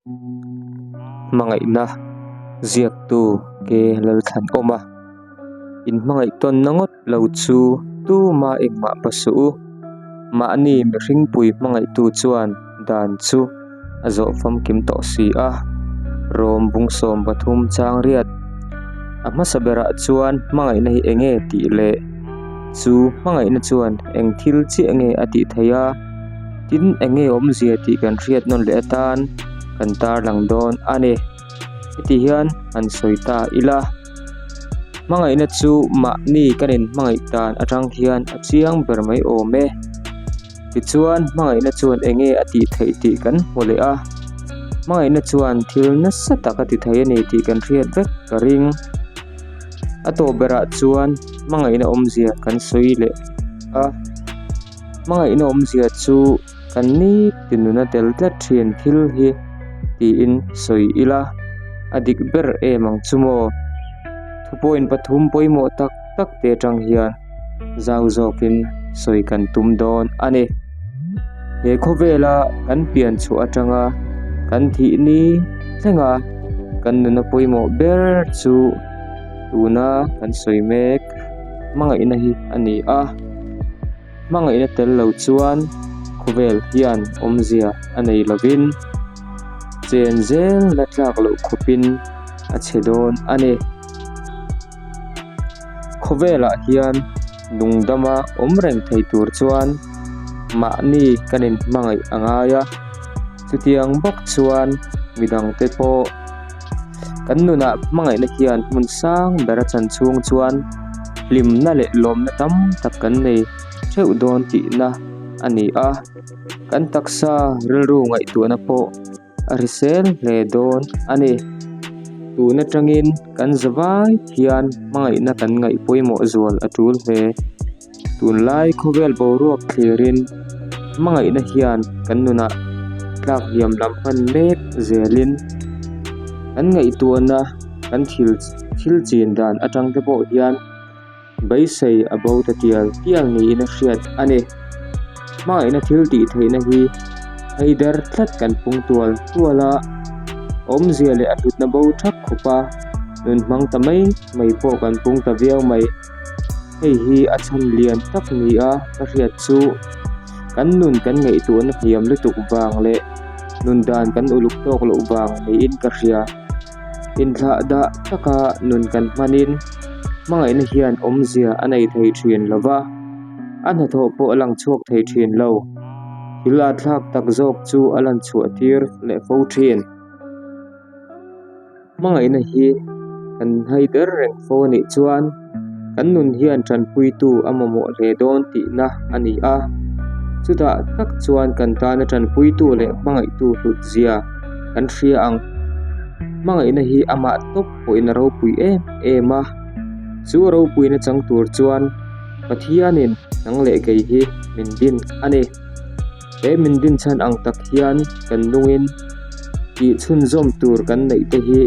Hmangaihna ziaktu ke Lalthlanawma inhmangaih tawnna ngawt lo chu tuma engmah pa suh u. Mahni mihringpui hmangaihtu chuan dan chu a zawh famkim tawh si a. Rawm bung 13 chang riat. A hmasa berah chuan hmangaihna hi enge tih leh chu hmangaihna chuan eng thil chiah nge a tih theih a. Tin, eng nge awmzia tih kan hriat nawn leh atan kan tarlang dawn a ni. Heti hian han sawi ta ila, hmangaihna chu mahni kan inhmangaih dan atang hian a chiang ber mai awm e. Tichuan, hmangaihna chuan eng nge a tih theih tih kan hmu leh a, hmangaihna chuan thil nasa tak a ti thei a ni tih kan hriat vek ka ring. A tawp berah chuan hmangaihna awmzia kan sawi leh a. Hmangaihna awmzia chu kan nitin nuna tel tlat thin thil hi tiin sawi ila a dik ber em ang chu maw? Thu point pathum pawimawh tak tak te atang hian zau zawkin sawi kan tum dawn a ni. He khawvela kan pian chhuah atanga kan thih ni thlenga kan nuna pawimawh ber chu tuna kan sawi mek hmangaihna hi a ni a. Hmangaihna tel lo chuan khawvel hian awmzia a nei lovin chen zel la tlak loh khawpin a chhe dawn a ni. Khawvelah hian lungdama awm reng thei tur chuan mahni kan inhmangaih a ngai a, chutiang bawk chuan midangte pawh Kan nunah hmangaihna hian hmun sang ber a chan chhung chuan hlimna leh lawmna tam tak kan nei theuh dawn tihna a ni a, kan taksa rilru ngaihtuahna pawh a hrisel hle dawn a ni. Tun atangin kan zavai hian hmangaihna kan ngaih pawimawh zual a tul hle. Tunlai khawvel boruak thlirin hmangaihna hian kan nunah tlak hliam lam hman mek zelin kan ngaihtuahna kan thil thil chin dan atang te pawh hian beisei a bo ta tial tial niin a hriat a ni. Hmangaihna thil tih theihna hi hei der tlat kan pung tual tual a, awmzia leh a hlutna bo thap khawp a, nun hmang ta mai mai pawh kan pung ta viau mai. Hei hi a chhan lian tak ni a ka hriat chu kan nun kan ngaihtuahna hniam lutuk vang leh nun dan kan uluk tawk loh vang niin ka hria. Inthlah dah taka nun kan hmanin hmangaihna hian awmzia a nei thei thin lo va, a hnathawh pawh a lang chhuak thei thin lo. Thil a thlak tak zawk chu a lan chhuah tir leh fo thin. Hmangaihna hi kan hai ber reng fo a nih chuan kan nun hian tanpuitu a mamawh hle dawn tihna a ni a, chutah tak chuan kan tana tanpuitu leh hmangaihtu hlut zia kan hria ang. Hmangaihna hi amah tawp pawhin a ropui em em a, chu a ropuina chang tur chuan Pathianin nang leh kei hi min din a ni. He min din chhan ang tak hian kan nungin tih chhunzawm tur kan neih te hi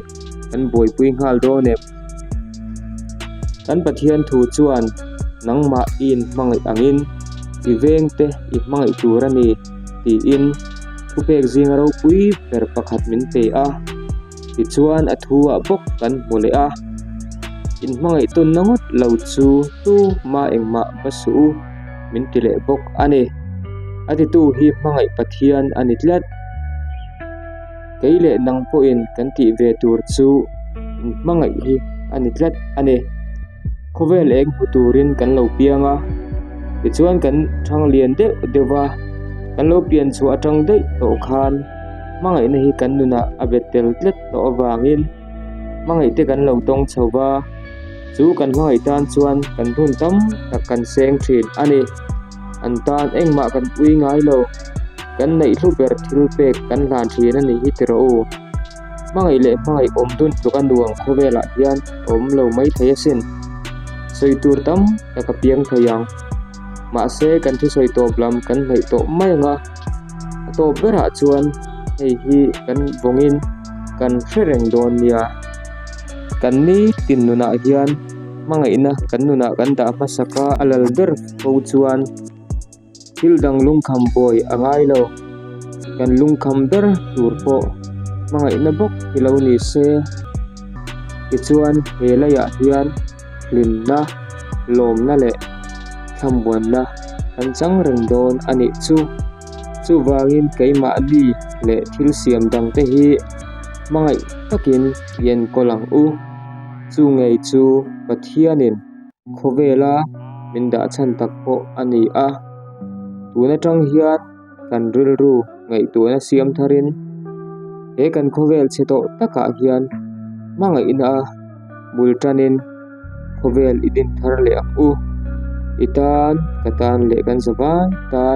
kan buaipui nghal dawn em? Kan Pathian thu chuan nangmah i inhmangaih angin i veng te i hmangaih tur a ni tiin thupek zinga ropui ber pakhat min pe a. Tichuan a thu ah bawk kan hmu leh a, inhmangaih tawnna ngawt lo chu tumah engmah va suh u min ti leh bawk a ni. A titu hi hmangaih Pathian a ni tlat. Kei leh nang pawhin kan tih ve tur chu inhmangaih hi a ni tlat a ni. Khawvel eng hmu turin kan lo piang a, tichuan kan thang lian deuh deuh va, kan lo pian chhuah atang daih tawh khan hmangaihna hi kan nunah a bet tel tlat tawh avangin hmangaih te kan lo tawng chho va, chu kan hmangaih tan chuan kan hun tam tak kan seng thin a ni. An tan engmah kan pui ngai lo, kan neih hlu ber thil pek kan hlan thin a nih hi tiraw u. Hmangaih leh hmangaih awm dun tluk a nuam khawvelah hian a awm lo mai thei asin. Sawi tur tam tak a piang thei ang. Mahse kan thusawi tawp lam kan hnaih tawh mai ang a, a tawp berah chuan hei hi kan vawngin kan hre reng dawn nia. Kan nitin nunah hian hmangaihna kan nunah kan dah hmasak a, a lal ber fo chuan. Thil dang lungkham buai a ngai lo, kan lungkham ber tur pawh Hmangaihna bawk hi lo ni se. Tichuan he leiah hian hlimna, lawmna leh thlamuanna kan chang reng dawn a nih chu. Chuvangin keimahni leh thil siam dangte hi hmangaih takin i enkawl ang u. Chu ngei chu Pathianin khawvela min dah chhan tak pawh a ni a. Tun atang hian kan rilru ngaihtuahna siam tharin he kan khawvel chhe tawh takah hian hmangaihna bul tanin khawvel i din thar leh ang u. I tan, ka tan leh kan zavai tan.